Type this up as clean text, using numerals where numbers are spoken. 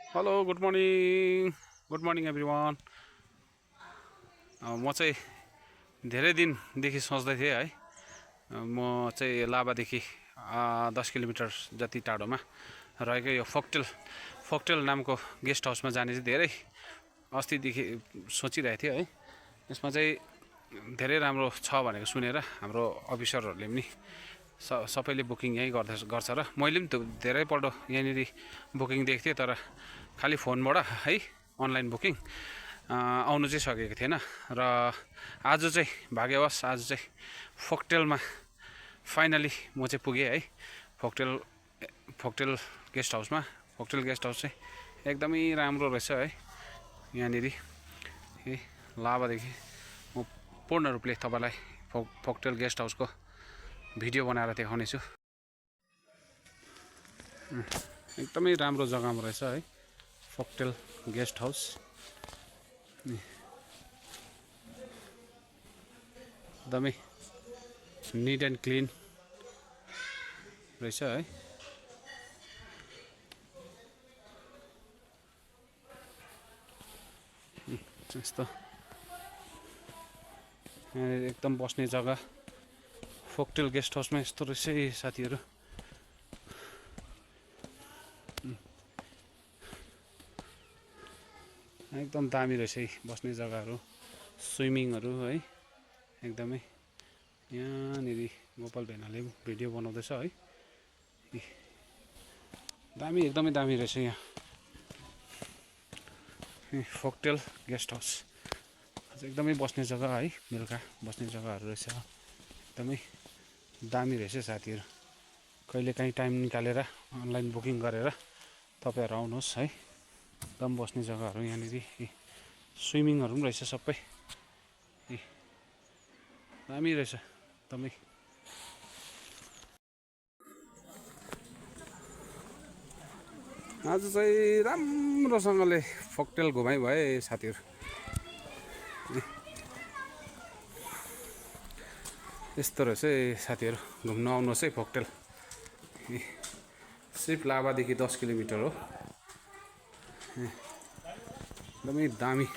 Hello good morning everyone. म चाहिँ धेरै दिनदेखि सोच्दै थिएँ है, म चाहिँ लाभादेखि 10 किलोमिटर जति टाढोमा रहेको यो फोक्टेल नामको गेस्ट हाउसमा जाने चाहिँ धेरै अस्तिदेखि सोचिरहेको थिएँ है। यसमा चाहिँ धेरै राम्रो छ भनेको सुनेर हाम्रो अफिसरहरूले पनि सबैले बुकिङ यहीँ गर्छ र मैले पनि धेरैपल्ट यहाँनिर बुकिङ दिएको थिएँ, तर खालि फोनबाट है अनलाइन बुकिङ आउनु चाहिँ सकेको थिएन। र आज चाहिँ भाग्यवश आज चाहिँ फोक्टेलमा फाइनली म चाहिँ पुगेँ है। फोक्टेल गेस्ट हाउसमा। फोक्टेल गेस्ट हाउस चाहिँ एकदमै राम्रो रहेछ है। यहाँनिर लाभादेखि म पूर्ण रूपले तपाईँलाई फोक्टेल गेस्ट हाउसको भिडियो बनाएर देखाउने छु। एकदमै राम्रो जग्गामा रहेछ है फोक्टेल गेस्ट हाउस। एकदमै निट एन्ड क्लिन रहेछ है। यस्तो एकदम बस्ने जग्गा फोक्टेल गेस्ट हाउसमा यस्तो रहेछ साथीहरू। एकदम दामी रहेछ बस्ने जग्गाहरू, स्विमिङहरू है। एकदमै यहाँनिर गोपाल भेनाले भिडियो बनाउँदैछ है। दामी एकदमै दामी रहेछ यहाँ फोक्टेल गेस्ट हाउस। एकदमै बस्ने जग्गा है, बेलुका बस्ने जग्गाहरू रहेछ। एकदमै दामी रहेछ साथीहरू। कहिलेकाहीँ टाइम निकालेर अनलाइन बुकिङ गरेर तपाईँहरू आउनुहोस् है। एकदम बस्ने जग्गाहरू यहाँनिर स्विमिङहरू पनि रहेछ सबै। दामी रहेछ एकदमै। आज चाहिँ राम्रोसँगले फोक्टेल घुमाइ भए साथीहरू। यस्तो रहेछ साथीहरू, घुम्न आउनुहोस् है फोक्टेल। सिर्फ लाभादेखि 10 किलोमिटर हो। एकदमै दामी